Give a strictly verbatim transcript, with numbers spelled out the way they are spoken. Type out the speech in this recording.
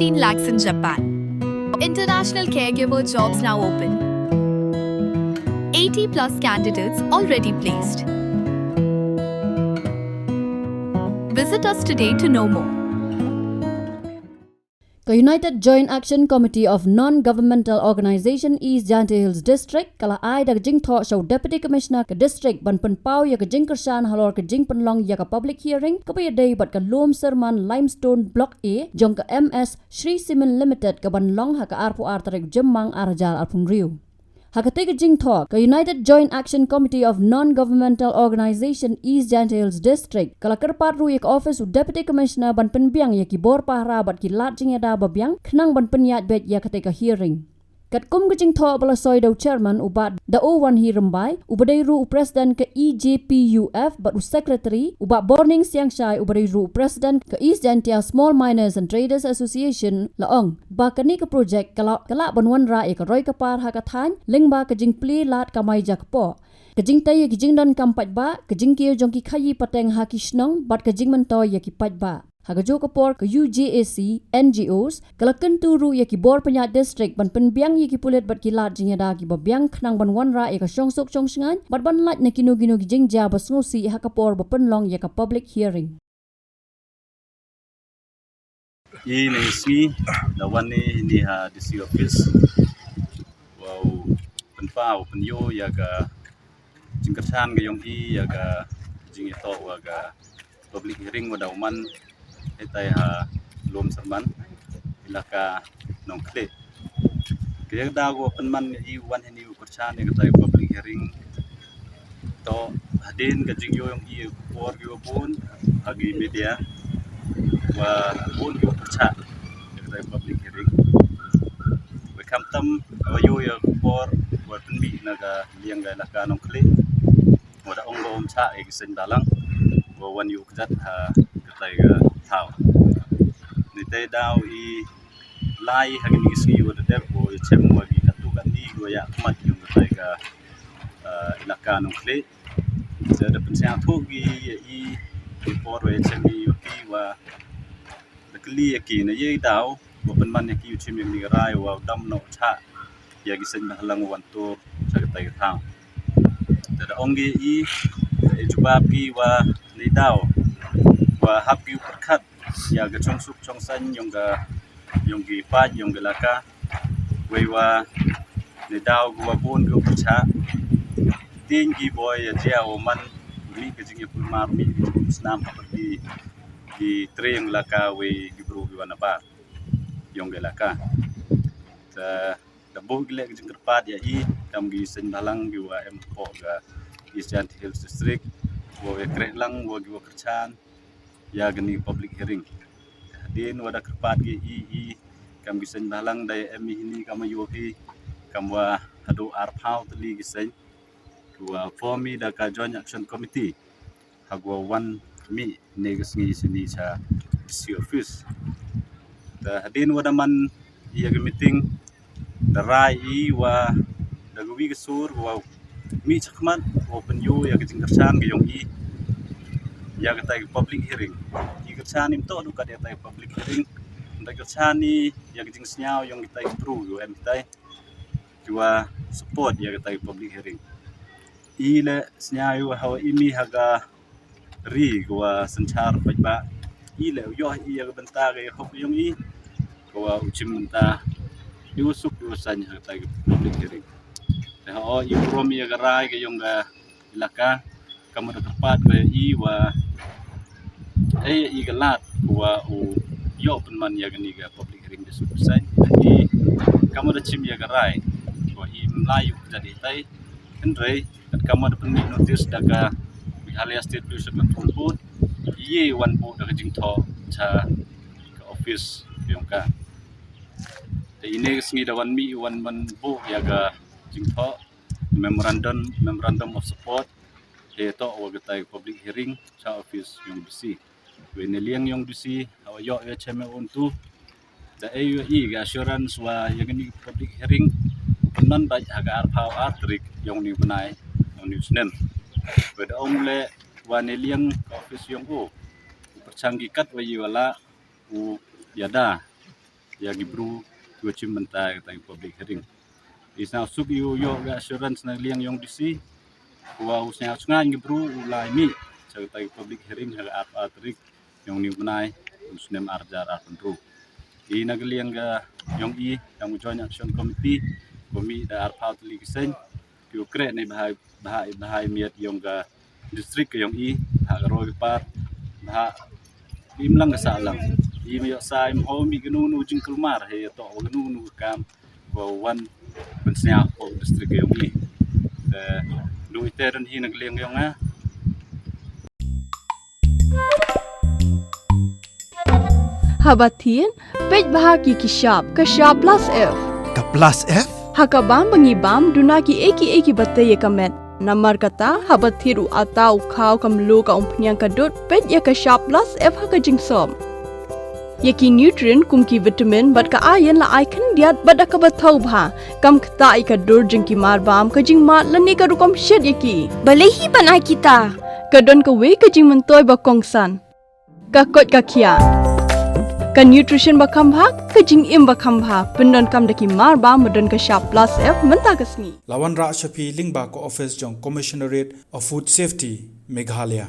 Fifteen lakhs in Japan. International caregiver jobs now open. Eighty plus candidates already placed. Visit us today to know more. Ka United Joint Action Committee of Non-Governmental Organization East Jaintia Hills District ka la ai da ka jingthoh sha u Deputy Commissioner ka District ban pynpaw ïa ka jingkyrshan halor ka jingpynlong ïa ka public hearing kaba ïadei bad ka lum syrman Limestone Block A jong ka M S Shree Cement Limited kaban long ha ka arphew ar tarik Jymmang ar hajar arphew hynriew. Ha katei ka jingthoh, ka United Joint Action Committee of Non-Governmental Organization East Jaintia Hills District ka la kyrpad ruh ïa ka office u Deputy Commissioner ban pynbiang ïa ki bor pahara bad ki lad jingïada babiang khnang ban pynïaid beit ïa katei ka hearing. Katkum ka jingthoh ba la soi da u Chairman u Bah Daowanhi Rymbai uba dei ruh u President ka E J P U F bad u Secretary u Bah Borning Siangshai uba dei ruh u President ka East Jaintia Small Miners and Traders Association la ong ba kane ka projek ka la, ka lah ban wanrah ïa ka roi ka par ha ka thaiñ lyngba ka jingplie lad kamai jakpoh, ka jingtei ïa ki jingdonkam paidbah, ka jingkiew jong ki khaïi pateng ha ki shnong bad ka jingmyntoi ïa ki paidbah. Ha kajuh ka por ka U J A C, N G Os ka la kyntu ruh ïa ki bor pynïaid district ban pynbiang ïa ki pulit bad ki lad jingïada kiba biang khnang ban wanrah ïa ka shongsuk shongshngaiñ bad ban lait na kino kino ki jingjia ba sngewsih ha ka por ba pynlong ïa ka public hearing. I ne sngi da wan ni ni ha D C office. Wow, pynpaw pynïoh ïa ka jingkyrshan ka jong i ïa ka jingïatoh wa ka public hearing wa da u man hitai ha lum syrman ilaka Nongkhlieh. Ka ïa ka daw wa pynman i wan hini u kyrshan ïa katai public hearing. To hadien ka jingïoh jong i por ki wa bun ha ki media wa bun ki wa pyrshah ïa katai public hearing. Wa khamtam wa ïoh ïa ka por wa pynmih na ka liang ka ilaka Nongkhlieh. Wa da ong ba um shah ïa ki seng balang wa wan ïoh kjat ha katai ka thaw. Ni tai daw i lai ha kini ki sngi wa da dep wa chem wa ki katu kani wa ïa khmat ïa katai ka, ah, ilaka Nongkhlieh. Sa da pynshang thuh ki ïa i ki por wa ïa chem i wa ki wa da kylli ïa ki na ïa i daw wa pynman ïa ki u chim ïa kini ka rai wa dam noh cha ïa ki seng balang wan tur cha katai ka thaw. Da da ong ki i, i jubab ki wa ni daw wa hap ki u pyrkhat ïa ka chongsuk chongsaiñ yong ka, yong ki paid yong ka ilaka. Wei wa ni daw ki wa bun ki u pyrshah. Tin ki boi ïa jia wa man mi ka jingïapulmar mi ka jingïapulsnam ha ki, ki tre yong ilaka wei ki bru ki wa nabar yong ka ilaka. Sa da buh ki leh ka jingkyrpad ïa i kam ki seng balang ki wa em hapoh ka East Jaintia Hills District wa ïa kreh lang wa ki wa kyrshan ïa kani public hearing. Hadien wa da kyrpad ki i, i kam ki seng balang da ïa em i hini kam ïoh hi kam wa haduh arphew tylli ki seng ki wa form i da ka Joint Action Committee ha ka wa wan mih ne ka sngi sini cha D C office. Da hadien wa da man ïa ka meeting da rai i wa da ka wi ka sur wa mih chakhmat wa pynïoh ïa ka jingkyrshan ka yong i ïa katai ka public hearing. I kyrshan i mtoh du kat ïa katai ka public hearing. Da kyrshan i ïa ka jingsngew yong katai ka bru ïa em katai ki wa support ïa katai ka public hearing. I le sngew i wa hawa i mih ha ka ri ka wa synshar paidbah. I le u ïoh i ïa ka bynta ka ïa hok yong i ka wa u chim bynta i u suk i u saiñ ha katai ka public hearing. Te ha o i burom ïa ka rai ka yong ka ilaka kam da kyrpad ka i wa ei i ka lad ka wa u ïoh pynman ïa kani ka public hearing da suk saiñ. I kam da chim ïa ka rai ka wa i mlai u ka dei tai. Hynrei kat kam da pynmih notice da ka Meghalaya State Pollution Control Board, i wan buh da ka jingthoh cha ka office yong ka. Te ine ka sngi da wan mih wan man buh ïa ka jingthoh memorandum, memorandum of support. Te toh wa katai public hearing cha office yong D C. Wei ne liang yong D C hawa ïoh ïa chem un tu da ei ïoh i ka assurance wa ïa kani public hearing pynman bad ha ka arphew ar tarik yong ni bnai yong ni snem. Wei da ong le wa ne liang ka office yong u u pyrchang ki kat wa i wa la u ïada ïa ki bru kiwa shim bynta ïa kata ki public hearing. I sngewsuk ïa u ïoh ka assurance na ka liang yong D C, wa u sngewsuk ngan ki bru u lai mih sha kata ki public hearing ha ka arphew tarik yong uni u bnai u snem arhajar arphew hynriew. I na ka liang ka yong i, yong u Joint Action Committee, ko mih da arphew tylli ki seng, ki u kreh ne bha, bha, bha i miat yong ka district ka yong i, bha ka roi ka par, bha im lang ka sah lang. I ma ïoh sa im ho mih kano kano jingkulmar, he ïa to kano kano ka kam, ko wan pynsñiaw ko district ka yong i. Te, du ite don hi na ka liang yong nga. Haba thied, peit bha ki ki shap, ka shap plus F. Ka plus F? Ha ka bam ba ngi bam, duna ki ei ki ei ki ba tei ïa ka met. Namar kata, haba thied u ata u khaw ka mluh ka umphniang ka dud, peit ïa ka shap plus F ha ka jingsop. Ïa ki nutrient kum ki vitamin bad ka iron la ai khyndiat bad da kaba thaw bha. Kam ktah ïa ka dur jong ki mar bam, ka jingmad lane ka rukom shet ïa ki. Balei hi ban ai kita? Ka don kawei ka jingmyntoi ba kongsan. Ka koit ka khiah. Ka nutrition ba kham bha, ka jingim ba kham bha. Pyndonkam da ki mar bam ba don ka shap plus F mynta ka sngi. La wanrah sha phi lyngba ka office jong Commissionerate of Food Safety, Meghalaya.